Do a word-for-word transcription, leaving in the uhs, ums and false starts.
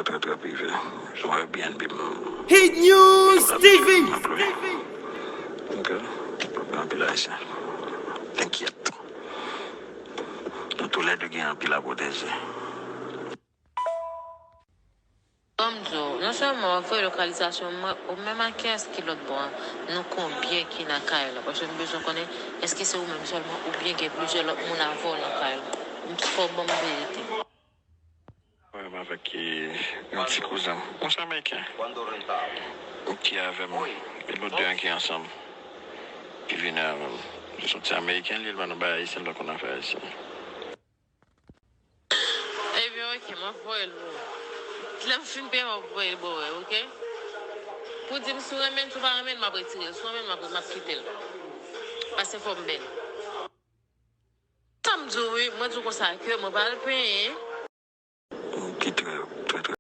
Trè, trè prive. Sou Airbnb m. Hit News T V. Ok. Anpil Ayisyen. T'inquiète. Nou toulède gen anpil a pwoteje. Ban m di w, non sèlman w ap voye lokalizasyon mwen, ou menm ak kiyès ki lòt bò a, nou konbyen ki nan kay la? Paske m bezwen konnen, èske se ou menm sèlman oubyen gen plizyè lòt moun avè w nan kay la? M fò w ban m verite. Mwen menm avèk eh, yon ti kouzen m. Yon ti Ameriken. Ki avè m. E nou de an ki ansanm. Ki vini avè m. Se yon ti Ameriken, li, li pa nan bagay ayisyen, li pa konn afè ayisyen. Ebyen, ok, m ap voye l pou ou. Lè m fin peye, m ap voye l ba w, ok? Pou di m si w renmen l, si w pa renmen l, m ap retire l. Si w renmen l, m ap, m ap kite l. Paske fò m bèl. Sa m di w, wi, mwen di w konsa ke mwen pral penyen. Ki trè, trè, trè